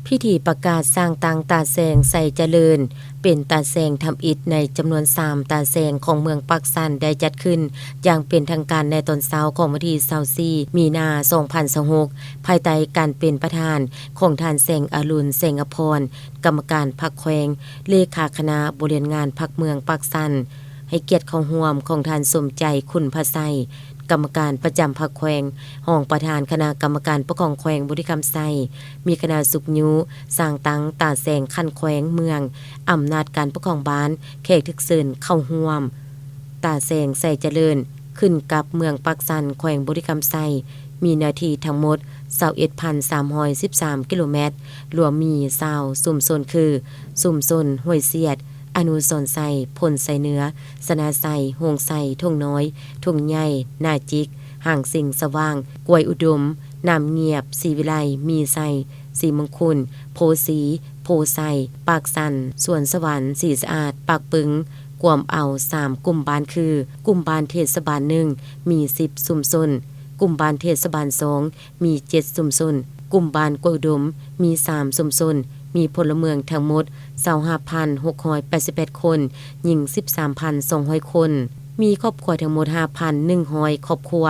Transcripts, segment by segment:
ພິທີປະກາດສ້າງຕັ້ງຕາແສງ ໄຊຈະເລີນ ເປັນຕາແສງທຳອິດໃນຈຳນວນສາມຕາແສງຂອງເມືອງປາກຊັນ ໄດ້ຈັດຂຶ້ນຢ່າງເປັນທາງການໃນຕອນເຊົ້າຂອງວັນທີຊາວສີ່ ມີນາ ສອງພັນຊາວຫົກ ພາຍໃຕ້ການເປັນປະທານຂອງທ່ານ ແສງອະລຸນ ແສງອະພອນ ກຳມະການພັກແຂວງ, ເລຂາຄະນະບໍລິຫານງານພັກເມືອງປາກຊັນ, ໃຫ້ກຽດເຂົ້າຮ່ວມຂອງທ່ານ ສົມໃຈ ຂຸນພະໄຊ ກຳມະການປະຈຳພັກແຂວງ, ຮອງປະທານຄະນະກຳມະການປົກຄອງແຂວງບໍລິຄຳໄຊ, ມີຄະນະຊຸກຍູ້ສ້າງຕັ້ງຕາແສງຂັ້ນແຂວງເມືອງ, ອຳນາດການປົກຄອງບ້ານ, ແຂກຖືກເຊີນເຂົ້າຮ່ວມ. ຕາແສງໄຊຈະເລີນ ຂຶ້ນກັບເມືອງປາກຊັນ ແຂວງບໍລິຄຳໄຊ, ມີເນື້ອທີ່ທັງໝົດ ຊາວເອັດພັນສາມຮ້ອຍສິບສາມກິໂລແມັດ, ລວມມີຊາວຊຸມຊົນຄື ຊຸມຊົນຫ້ວຍສຽດ, ອະນຸສອນໄຊ, ພົນໄຊເໜືອ, ຊະນະໄຊ, ໂຮງໄຊ, ທົ່ງນ້ອຍ, ທົ່ງໃຫຍ່, ນາຈິກ, ຫາງສິງສະຫວ່າງ, ກວຍອຸດົມ, ນ້ຳງຽບ, ສີວິໄລ, ມີໄຊ, ສີມົງຄຸນ, ໂພສີ, ໂພໄຊ, ປາກຊັນ, ສວນສະຫວັນ, ສີສະອາດ, ປາກປຶງ, ກວມເອົາສາມກຸ່ມບ້ານຄື ກຸ່ມບ້ານເທດສະບານໜຶ່ງ ມີສິບຊຸມຊົນ, ກຸ່ມບ້ານເທດສະບານສອງ ມີເຈັດຊຸມຊົນ, ກຸ່ມບ້ານກວຍອຸດົມ ມີສາມຊຸມຊົນ, ມີພົນລະເມືອງທັງໝົດ ຊາວຫ້າພັນຫົກຮ້ອຍແປດສິບແປດຄົນ, ຍິງສິບສາມພັນສອງຮ້ອຍຄົນ, ມີຄອບຄົວທັງໝົດຫ້າພັນໜຶ່ງຮ້ອຍຄອບຄົວ.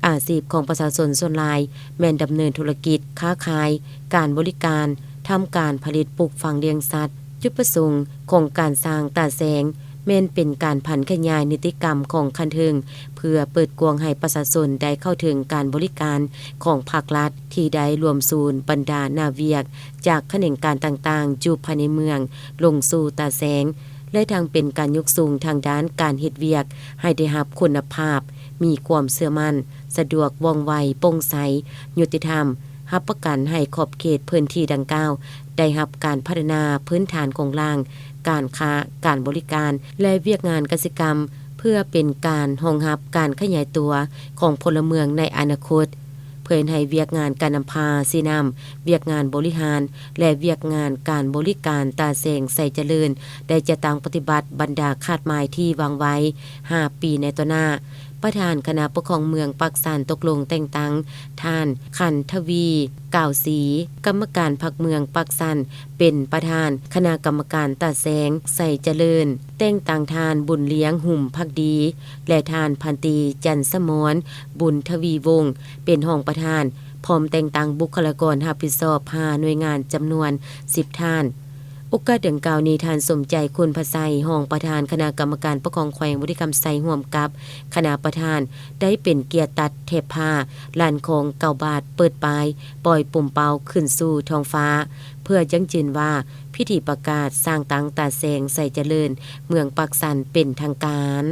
ອາຊີບຂອງປະຊາຊົນສ່ວນຫຼາຍແມ່ນດຳເນີນທຸລະກິດ, ຄ້າຂາຍ, ການບໍລິການ, ທຳການຜະລິດ, ປູກຝັງ, ລ້ຽງສັດ. ຈຸດປະສົງຂອງການສ້າງຕາແສງ ແມ່ນເປັນການຜັນຂະຫຍາຍນິຕິກຳຂອງຂັ້ນເທິງ ເພື່ອເປີດກວ້າງໃຫ້ປະຊາຊົນໄດ້ເຂົ້າເຖິງການບໍລິການຂອງພາກລັດ ທີ່ໄດ້ລວມສູນບັນດາໜ້າວຽກຈາກຂະແໜງການຕ່າງໆ ຢູ່ພາຍໃນເມືອງ ລົງສູ່ຕາແສງ ແລະ ທັງເປັນການຍົກສູງທາງດ້ານການເຮັດວຽກໃຫ້ໄດ້ຮັບຄຸນນະພາບ, ມີຄວາມເຊື່ອໝັ້ນ, ສະດວກ, ວ່ອງໄວ, ໂປ່ງໃສ, ຍຸຕິທຳ, ຮັບປະກັນໃຫ້ຂອບເຂດພື້ນທີ່ດັ່ງກ່າວ ໄດ້ຮັບການພັດທະນາພື້ນຖານໂຄງລ່າງ, ການຄ້າ, ການບໍລິການ ແລະ ວຽກງານກະສິກຳ ເພື່ອເປັນການຮອງຮັບການຂະຫຍາຍຕົວຂອງພົນລະເມືອງໃນອະນາຄົດ. ເພື່ອເຮັດໃຫ້ວຽກງານການນຳພາ, ຊີ້ນຳ, ວຽກງານບໍລິຫານ ແລະ ວຽກງານການບໍລິການຕາແສງໄຊຈະເລີນ ໄດ້ຈັດຕັ້ງປະຕິບັດບັນດາຄາດໝາຍທີ່ວາງໄວ້ຫ້າປີໃນຕໍ່ໜ້າ, ປະທານຄະນະປົກຄອງເມືອງປາກຊັນຕົກລົງແຕ່ງຕັ້ງທ່ານ ຂັນທະວີ ກາວສີ ກຳມະການພັກເມືອງປາກຊັນ ເປັນປະທານຄະນະກຳມະການຕາແສງໄຊຈະເລີນ, ແຕ່ງຕັ້ງທ່ານ ບຸນລ້ຽງ ຫຸມພັກດີ ແລະ ທ່ານ ພັນຕີ ຈັນສະໝອນ ບຸນທະວີວົງ ເປັນຮອງປະທານ, ພ້ອມແຕ່ງຕັ້ງບຸກຄະລາກອນຮັບຜິດຊອບຫ້າໜ່ວຍງານຈຳນວນສິບທ່ານ. ໂອກາດດັ່ງກ່າວນີ້, ທ່ານ ສົມໃຈ ຂຸນພະໄຊ ຮອງປະທານຄະນະກຳມະການປົກຄອງແຂວງບໍລິຄຳໄຊ ຮ່ວມກັບຄະນະປະທານ ໄດ້ເປັນກຽດຕັດແຖບຜ້າ, ລານຄອງເກົ້າບາດ, ເປີດປ້າຍ, ປ່ອຍປົມເປົ້າຂຶ້ນສູ່ທ້ອງຟ້າ, ເພື່ອຢັ້ງຢືນວ່າພິທີປະກາດສ້າງຕັ້ງຕາແສງໄຊຈະເລີນເມືອງປາກຊັນເປັນທາງການ.